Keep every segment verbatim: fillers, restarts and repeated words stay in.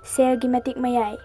ꯁꯦꯜꯒꯤ ꯃꯇꯤꯛ ꯃꯌꯥꯏ꯫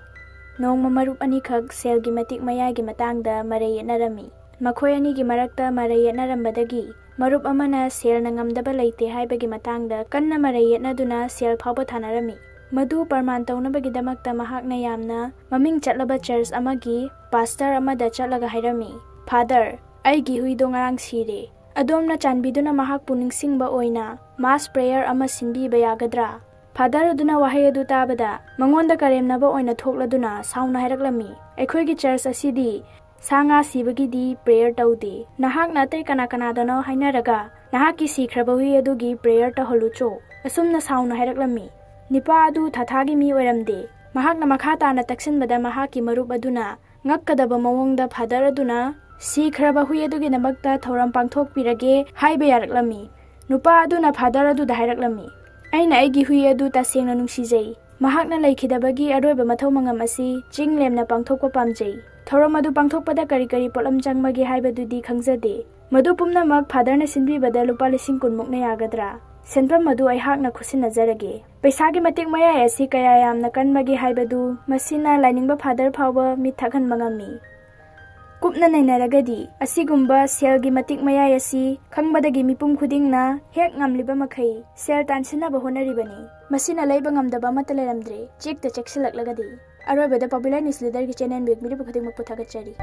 ꯅꯣꯡꯃ ꯃꯔꯨꯞ ꯑꯅꯤꯈꯛ ꯁꯦꯜꯒꯤ ꯃꯇꯤꯛ ꯃꯌꯥꯏꯒꯤ ꯃꯇꯥꯡꯗ ꯃꯔꯩ ꯌꯦꯠꯅꯔꯝꯃꯤ꯫ ꯃꯈꯣꯏ ꯑꯅꯤꯒꯤ ꯃꯔꯛꯇ ꯃꯔꯩ ꯌꯦꯠꯅꯔꯝꯕꯗꯒꯤ ꯃꯔꯨꯞ ꯑꯃꯅ ꯁꯦꯜꯅ ꯉꯝꯗꯕ ꯂꯩꯇꯦ ꯍꯥꯏꯕꯒꯤ ꯃꯇꯥꯡꯗ ꯀꯟꯅ ꯃꯔꯩ ꯌꯦꯠꯅꯗꯨꯅ ꯁꯦꯜ ꯐꯥꯎꯕ ꯊꯥꯅꯔꯝꯃꯤ꯫ ꯃꯗꯨ ꯄ꯭ꯔꯃꯥꯟ ꯇꯧꯅꯕꯒꯤꯗꯃꯛꯇ ꯃꯍꯥꯛꯅ ꯌꯥꯝꯅ ꯃꯃꯤꯡ ꯆꯠꯂꯕ ꯆꯔꯆ ꯑꯃꯒꯤ ꯄꯥꯁꯇꯔ ꯑꯃꯗ ꯆꯠꯂꯒ ꯍꯥꯏꯔꯝꯃꯤ, "ꯐꯥꯗꯔ, ꯑꯩꯒꯤ ꯍꯨꯏꯗꯣ ꯉꯔꯥꯡ ꯁꯤꯔꯦ꯫ ꯑꯗꯣꯝꯅ ꯆꯥꯟꯕꯤꯗꯨꯅ ꯃꯍꯥꯛꯄꯨ ꯅꯤꯡꯁꯤꯡꯕ ꯑꯣꯏꯅ ꯃꯥꯁ ꯄ꯭ꯔꯦꯌꯔ ꯑꯃ ꯁꯤꯟꯕꯤꯕ ꯌꯥꯒꯗ꯭ꯔꯥ?" ꯐꯥꯗꯔ ꯑꯗꯨꯅ ꯋꯥꯍꯩ ꯑꯗꯨ ꯇꯥꯕꯗ ꯃꯉꯣꯟꯗ ꯀꯔꯦꯝꯅꯕ ꯑꯣꯏꯅ ꯊꯣꯛꯂꯗꯨꯅ ꯁꯥꯎꯅ ꯍꯥꯏꯔꯛꯂꯝꯃꯤ, "ꯑꯩꯈꯣꯏꯒꯤ ꯆꯔꯆ ꯑꯁꯤꯗꯤ ꯁꯥ ꯉꯥ ꯁꯤꯕꯒꯤꯗꯤ ꯄ꯭ꯔꯦꯌꯔ ꯇꯧꯗꯦ꯫ ꯅꯍꯥꯛꯅ ꯑꯇꯩ ꯀꯅꯥ ꯀꯅꯥꯗꯅꯣ ꯍꯥꯏꯅꯔꯒ ꯅꯍꯥꯛꯀꯤ ꯁꯤꯈ꯭ꯔꯕ ꯍꯨꯏ ꯑꯗꯨꯒꯤ ꯄ꯭ꯔꯦꯌꯔ ꯇꯧꯍꯜꯂꯨꯆꯣ?" ꯑꯁꯨꯝꯅ ꯁꯥꯎꯅ ꯍꯥꯏꯔꯛꯂꯝꯃꯤ꯫ ꯅꯤꯄꯥ ꯑꯗꯨ ꯊꯥꯊꯥꯒꯤ ꯃꯤ ꯑꯣꯏꯔꯝꯗꯦ꯫ ꯃꯍꯥꯛꯅ ꯃꯈꯥ ꯇꯥꯅ ꯇꯛꯁꯤꯟꯕꯗ ꯃꯍꯥꯛꯀꯤ ꯃꯔꯨꯞ ꯑꯗꯨꯅ ꯉꯛꯀꯗꯕ ꯃꯑꯣꯡꯗ ꯐꯥꯗꯔ ꯑꯗꯨꯅ ꯁꯤꯈ꯭ꯔꯕ ꯍꯨꯏ ꯑꯗꯨꯒꯤꯗꯃꯛꯇ ꯊꯧꯔꯝ ꯄꯥꯡꯊꯣꯛꯄꯤꯔꯒꯦ ꯍꯥꯏꯕ ꯌꯥꯔꯛꯂꯝꯃꯤ꯫ ꯅꯨꯄꯥ ꯑꯗꯨꯅ ꯐꯥꯗꯔ ꯑꯗꯨꯗ ꯍꯥꯏꯔꯛꯂꯝꯃꯤ, "ꯑꯩꯅ ꯑꯩꯒꯤ ꯍꯨꯏ ꯑꯗꯨ ꯇꯁꯦꯡꯅ ꯅꯨꯡꯁꯤꯖꯩ꯫ ꯃꯍꯥꯛꯅ ꯂꯩꯈꯤꯗꯕꯒꯤ ꯑꯔꯣꯏꯕ ꯃꯊꯧ ꯃꯉꯝ ꯑꯁꯤ ꯆꯤꯡ ꯂꯦꯝꯅ ꯄꯥꯡꯊꯣꯛꯄ ꯄꯥꯝꯖꯩ꯫ ꯊꯧꯔꯝ ꯑꯗꯨ ꯄꯥꯡꯊꯣꯛꯄꯗ ꯀꯔꯤ ꯀꯔꯤ ꯄꯣꯠꯂꯝ ꯆꯪꯕꯒꯦ ꯍꯥꯏꯕꯗꯨꯗꯤ ꯈꯪꯖꯗꯦ꯫ ꯃꯗꯨ ꯄꯨꯝꯅꯃꯛ ꯐꯥꯗꯔꯅ ꯁꯤꯟꯕꯤꯕꯗ ꯂꯨꯄꯥ ꯂꯤꯁꯤꯡ ꯀꯨꯟꯃꯨꯛꯅ ꯌꯥꯒꯗ꯭ꯔꯥ? ꯁꯦꯟꯐꯝ ꯑꯗꯨ ꯑꯩꯍꯥꯛꯅ ꯈꯨꯠꯁꯤꯟꯅꯖꯔꯒꯦ꯫" ꯄꯩꯁꯥꯒꯤ ꯃꯇꯤꯛ ꯃꯌꯥꯏ ꯑꯁꯤ ꯀꯌꯥ ꯌꯥꯝꯅ ꯀꯟꯕꯒꯦ ꯍꯥꯏꯕꯗꯨ ꯃꯁꯤꯅ ꯂꯥꯏꯅꯤꯡꯕ ꯐꯥꯗꯔ ꯐꯥꯎꯕ ꯃꯤꯠ ꯊꯛꯍꯟꯕ ꯉꯝꯃꯤ꯫ ꯀꯨꯞꯅ ꯅꯩꯅꯔꯒꯗꯤ, ꯑꯁꯤꯒꯨꯝꯕ ꯁꯦꯜꯒꯤ ꯃꯇꯤꯛ ꯃꯌꯥꯏ ꯑꯁꯤ ꯈꯪꯕꯗꯒꯤ ꯃꯤꯄꯨꯝ ꯈꯨꯗꯤꯡꯅ ꯍꯦꯛ ꯉꯝꯂꯤꯕ ꯃꯈꯩ ꯁꯦꯜ ꯇꯥꯟꯁꯤꯟꯅꯕ ꯍꯣꯠꯅꯔꯤꯕꯅꯤ꯫ ꯃꯁꯤꯅ ꯂꯩꯕ ꯉꯝꯗꯕ ꯑꯃꯠꯇ ꯂꯩꯔꯝꯗ꯭ꯔꯦ꯫ ꯆꯦꯛꯇ ꯆꯦꯛꯁꯤꯜꯂꯛꯂꯒꯗꯤ꯫ ꯑꯔꯣꯏꯕꯗ Popular News Leaderꯒꯤ channel ꯌꯦꯡꯕꯤꯔꯤꯕ ꯈꯨꯗꯤꯡꯃꯛꯄꯨ ꯊꯥꯒꯠꯆꯔꯤ꯫